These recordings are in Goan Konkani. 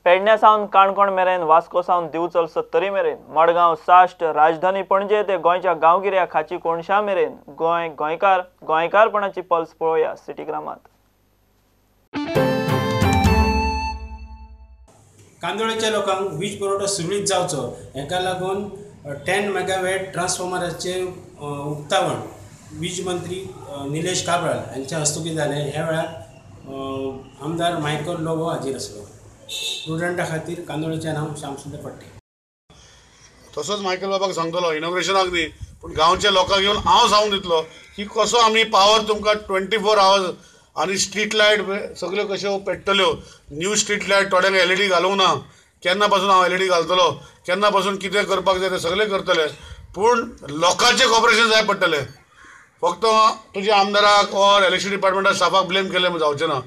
पेडण्या सावन काणकोण मेरेन, वास्को सावन दिवचल सत्तरी मेरेन, मडगांव साश्ट, राजधानी पणजे ते गोंयच्या गांवगिऱ्या खाची कोणशा मेरेन गोंय गोंयकार गोंयकारपणाची पल्स पळोवया सिटीग्रामात। कांदोळेच्या लोकांक वीज पुरवठो सुरळीत जावचो हेका लागून 10 मेगावॅट ट्रान्सफॉर्मराचे उक्तावण वीज मंत्री निलेश काब्राल हांच्या हस्तुकीं जालें। ह्या वेळार आमदार मायकल लोबो हाजीर आसलो। प्रुडंटा खातीर कांदोळेचें नांव श्यामसुंदर फडते। तसोच मायकल बाबाक सांगतलो इनॉग्रेशनाक न्ही, पूण गांवच्या लोकांक येवन हांव सांगून दितलो की कसो आमी पावर तुमकां 24 आवर्स आनी स्ट्रीट लायट सगळ्यो कश्यो पेट्टल्यो, न्यू स्ट्रीट लायट थोड्यांक एलईडी घालूंक ना, केन्ना पासून हांव एलईडी घालतलो, केन्ना पासून कितें करपाक जाय तें सगळें करतले, पूण लोकांचें कॉपरेशन जाय पडटलें। फक्त तुज्या आमदाराक ऑर इलेक्शन डिपार्टमेंटा स्टाफाक ब्लेम केलें जावचें ना,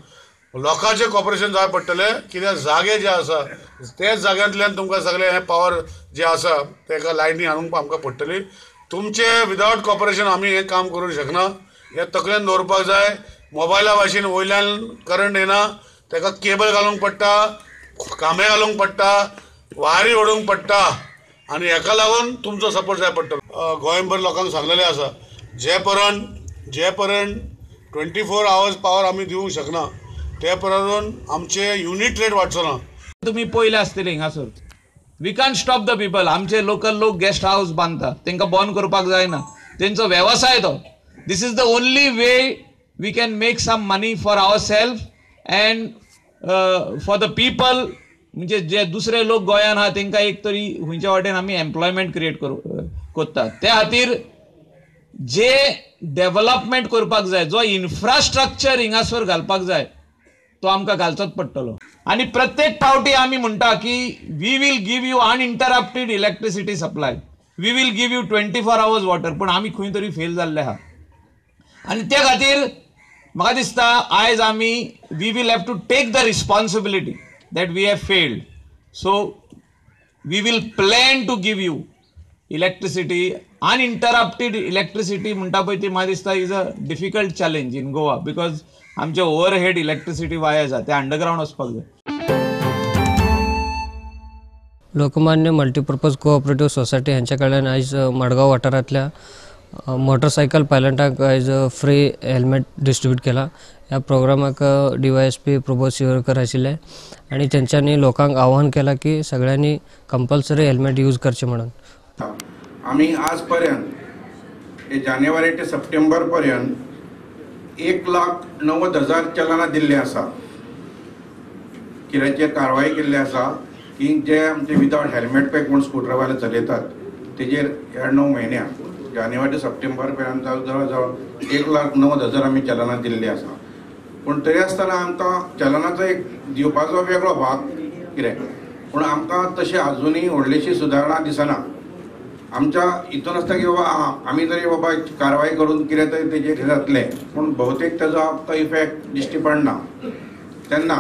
लोकांचें कॉपरेशन जाय पडटलें। कित्याक जागे जे आसा तेच जाग्यांतल्यान तुमकां सगळें हें पावर जें आसा तेका लायनी हाडूंक आमकां पडटली। तुमचें विदावट कॉपरेशन आमी हें काम करूंक शकना, हें तकलेन दवरपाक जाय। मोबायला भाशेन वयल्यान करंट येना, तेका केबल घालूंक पडटा, खांबे घालूंक पडटा, वायरी ओडूंक पडटा आनी हेका लागून तुमचो सपोर्ट जाय पडटलो। गोंयभर लोकांक सांगलेलें आसा, जे पर्यंत 24 आवर्स पावर आमी दिवंक शकना ते पर्यंत आमचे युनिट रेट वाडचो ना। तुमी पयले आसतले हिंगासर, we can't stop the people. आमचे लोकल लोक गेस्ट हावस बांदता, तांकां बंद करपाक जायना, तेंचो वेवसाय तो। This is the only way we can make some money for our self and for the people. म्हणजे जे दुसरे लोक गोंयान आहा तांकां एक तरी खंयच्या वाटेन आमी एम्प्लॉयमेंट क्रिएट करता। त्या खातीर जे डेव्हलपमेंट करपाक जाय, जो इन्फ्रास्ट्रक्चर हिंगासर घालपाक जाय तो आमकां घालचोच पडटलो। आनी प्रत्येक पावटी आमी म्हणटा की we will give you uninterrupted electricity supply, we will give you 24 hours water, पूण आमी खंय तरी फेल जाल्ले आहा। आनी त्या खातीर म्हाका दिसता आयज आमी we will have to take the responsibility that we have failed. So we will plan to give you electricity, uninterrupted electricity म्हणटा पळय ती म्हाका दिसता is a difficult challenge in Goa, because आमचे ओवरहेड इलेक्ट्रिसिटी वायर्स आसा ते अंडरग्रावंड वचपाक जाय। लोकमान्य मल्टीपर्पज कोऑपरेटिव्ह सोसायटी हांच्या कडल्यान आयज मडगांव वाठारांतल्या मोटरसायकल पायलटांक आयज फ्री हेल्मेट डिस्ट्रिब्यूट केला। ह्या प्रोग्रामाक DYSP Prabodh Shirodkar आशिल्ले आनी तेंच्यांनी लोकांक आव्हान केलां की सगळ्यांनी कंपल्सरी हेल्मेट यूज करचें म्हणून। आमी आज पर्यंत जानेवारी ते सप्टेंबर पर्यंत 1,90,000 चलनां दिल्ली आसा, कित्याचेर कारवाय केल्ली आसा की जे आमचे विदावट हेल्मेट पळय कोण स्कुटरवाले चलयतात तेजेर ह्या 9 म्हयन्याक जानेवारी ते सप्टेंबर पर्यंत जवळ जवळ 1,90,000 आमी चलनां दिल्ली आसा। पूण तरी आसतना आमकां चलनाचो एक दिवपाचो वेगळो भाग कितें, पूण आमकां तशें आजुनूय व्हडलीशी सुदारणा दिसना। आमच्या हितून आसता की बाबा आमी तरी बाबा कारवाय करून कितें तरी तेजेर जातलें, पूण भोवतेक तेजो आमकां इफेक्ट दिश्टी पडना। तेन्ना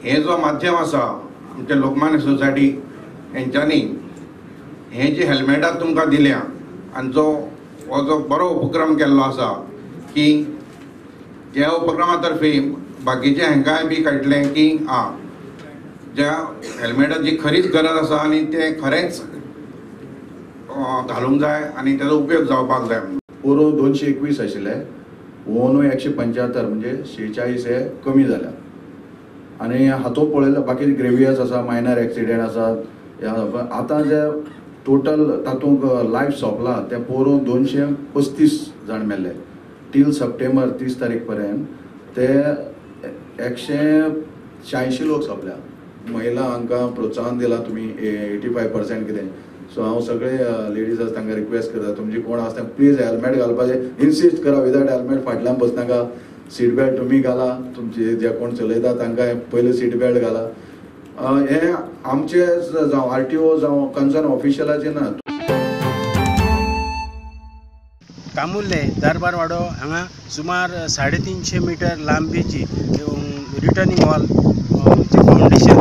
हें जो माध्यम आसा आमच्या लोकमान्य सोसायटी हेंच्यांनी हें जी हेल्मेटां तुमकां दिल्या आनी जो हो जो बरो उपक्रम केल्लो आसा की ह्या उपक्रमा तर्फे बाकीचे हांकांय बी कळटलें की आं ज्या हेल्मेटाची खरीच गरज आसा आनी तें खरेंच घालूंक जाय आनी तेजो उपयोग जावपाक जाय। पोरूं 221 आशिल्ले, अंदू 175 म्हणजे 46 हे कमी जाल्या। आनी हातूंत पळयल्यार बाकी ग्रेवियस आसा, मायनर एक्सिडेंट आसा, आतां जे टोटल तातूंत लायफ सोंपला ते पोरूं 235 जाण मेल्ले। टील सप्टेंबर 30 तारीख पर्यंत ते 186 लोक सोंपल्या। महिला हांकां प्रोत्साहन दिलां तुमी 85% कितें, सो हांव सगळे लेडीज आसा तांकां रिक्वेस्ट करता, तुमची कोण आसा तांकां प्लीज हेल्मेट घालपाचें इन्सिस्ट करा, विदावट हेल्मेट फाटल्यान बसनाका, सीट बेल्ट तुमी घाला, तुमचे जे कोण चलयता तांकां पयलीं सीट बेल्ट घाला। हें आमचे जावं RTO जावं कन्सर्न ऑफिशियलाचें ना। कामुर्ले दरबारवाडो हांगा सुमार 350 मीटर लांबीची returning wall foundation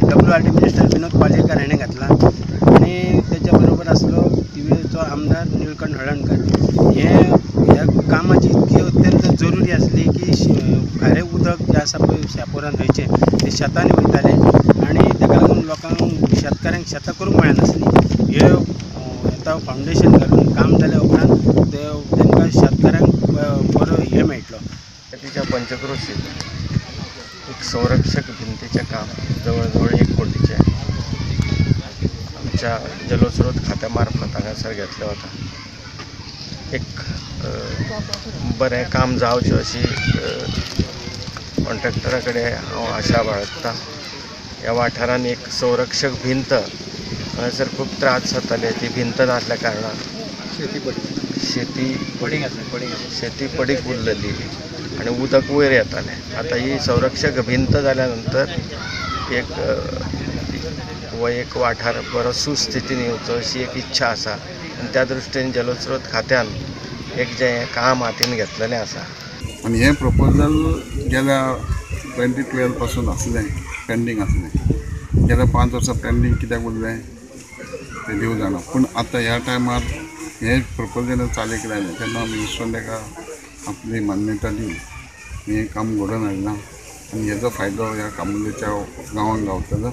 WRD minister Vinod Palyekar हाणें घातलां आनी तेच्या बरोबर आसलो थिवीचो आमदार निळकंठ हळर्णकर। ह्या कामाची इतकी अत्यंत जरुरी आसली की खारें उदक जें आसा पळय शापोरा न्हंयचें तें शेतांनी वयतालें शेतकाऱ्यांक शेतां करूंक मेळनासलीं. हे आतां फावंडेशन घालून काम जाल्या उपरांत तांकां शेतकाऱ्यांक बरो हें मेळटलो. तिच्या पंचक्रोशीत एक संरक्षक भिंतीचें काम जवळ जवळ 1 कोटीचें आमच्या जलस्रोत खात्या मार्फत हांगासर घेतलें वता. एक बरें काम जावचें अशी कॉन्ट्रॅक्टरा कडेन हांव आशा बाळगता. ह्या वाठारान एक संरक्षक भिंत हांगासर खूब त्रास जाताले, ती भिंत नासल्या कारणान शेती पडीक उरलेली आनी उदक वयर येतालें. आतां ही संरक्षक भिंत जाल्या नंतर एक हो एक वाठार बरो सुस्थितीन येवचो अशी एक इच्छा आसा आनी त्या दृश्टीन जलस्रोत खात्यान एक जें काम हातीन घेतलेलें आसा. आनी हें प्रपोजल गेल्या 2012 पासून आसलें, पेंडींग आसलें. गेल्या 5 वर्सां पेंडींग कित्याक उरलें तें देव जाणा. पूण आतां ह्या टायमार हें प्रपोजल चालीक लायलें तेन्ना मिनिस्टरान ताका आपली मान्यता दिवन हें काम घडोवन हाडलां आनी हेजो फायदो ह्या कामुर्लेच्या गांवांक गावतलो.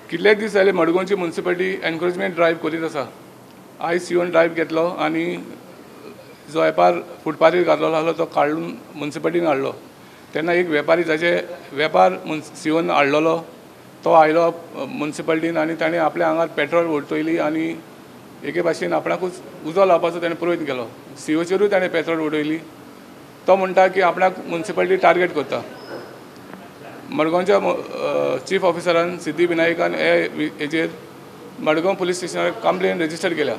कितले दीस जाले मडगांवची मुन्सिपालिटी एनक्रोचमेंट ड्रायव्ह करीत आसा. आयज सीओन ड्रायव्ह घेतलो आनी जो वेपार फुटपाथीर घातलेलो आसलो तो काडून मुन्सिपालिटीन हाडलो. तेन्ना एक वेपारी जाचे वेपार सीओन हाडलेलो तो आयलो मुन्सिपालिटीन आनी ताणें आपल्या आंगार पेट्रोल उडयली आनी एके भाशेन आपणाकूच उजो लावपाचो ताणें प्रयत्न केलो. सीओचेरूय ताणें पेट्रोल उडयली. तो म्हणटा की आपणाक मुन्सिपालिटी टार्गेट करता. मडगांवच्या चीफ ऑफिसरान सिद्धी विनायकान हे हेजेर मडगांव पुलीस स्टेशनार कंप्लेन रजिस्टर केल्या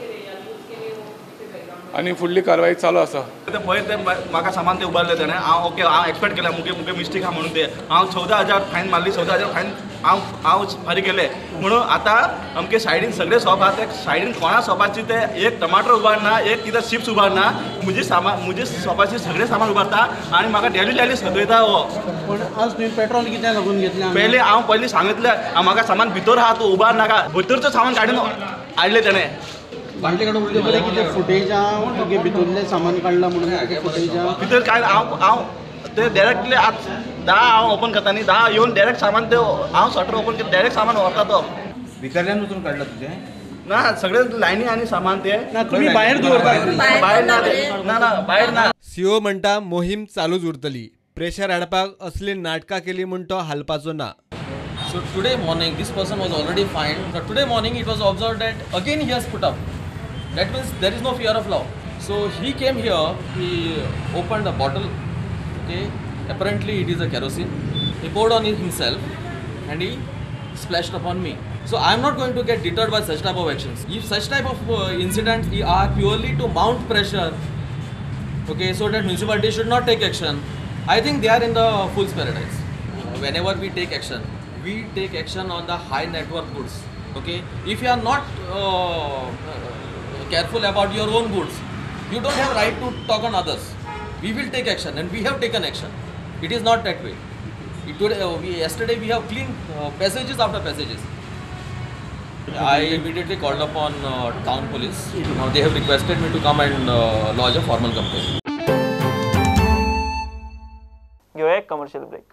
आनी फुडली कारवाई चालू आसा. पळय ते म्हाका सामान ते उबारले तेणें. हांव ओके, हांव एक्सपेक्ट केल्या मुगे मुगे मिस्टेक आहा म्हणून ते हांव 14,000 फायन मारली. 14,000 फायन हांव हांव फारीक केले म्हणून आतां अमके सायडीन सगळे शॉप आहा, ते सायडीन कोणा शॉपाची ते एक टमाटर उबारना, एक कितें चिप्स उबारना. म्हजी सामान म्हजे शॉपाची सगळें सामान उबारता आनी म्हाका डेली डेली सतयता हो. पण आज तुवें पेट्रोल कित्याक लागून घेतलें? पयलीं हांव पयलीं सांगितलें म्हाका सामान भितर आहा, तूं उबार नाका. भितरचें सामान काडून हाडलें तेणें. कितें फुटेज आहा तुगे भितरलें सामान काडलां म्हणून फुटेज आहा भितर? काय हांव हांव ते डायरेक्टली आज 10 हांव ओपन करता न्ही, 10 येवन डायरेक्ट सामान ते हांव शटर ओपन केलें डायरेक्ट सामान व्हरता तो. भितरल्यान वचून काडलां तुजें? ना, सगळे लायनी आनी सामान ते ना तुमी भायर दवरता. भायर ना, ना ना भायर ना. सीओ म्हणटा मोहीम चालूच उरतली. प्रेशर हाडपाक असली नाटकां केली म्हूण तो हालपाचो ना. So today morning this person was already fined. So today morning it was observed that again he has put up. That means there is no fear of law. So he came here, he opened a bottle, okay, apparently it is a kerosene. He poured on himself and he splashed upon me. So I am not going to get deterred by such type of actions. If such type of incidents are purely to mount pressure, okay, so that municipality should not take action, I think they are in the fool's paradise. Whenever we take action, we take action on the high net worth goods. Okay, if you are not careful about your own goods, you don't have right to talk on others. We will take action and we have taken action. It is not that way. Yesterday we have cleaned passages after passages. I immediately called upon town police. Now they have requested me to come and lodge a formal complaint. घेऊया एक कमर्शियल ब्रेक.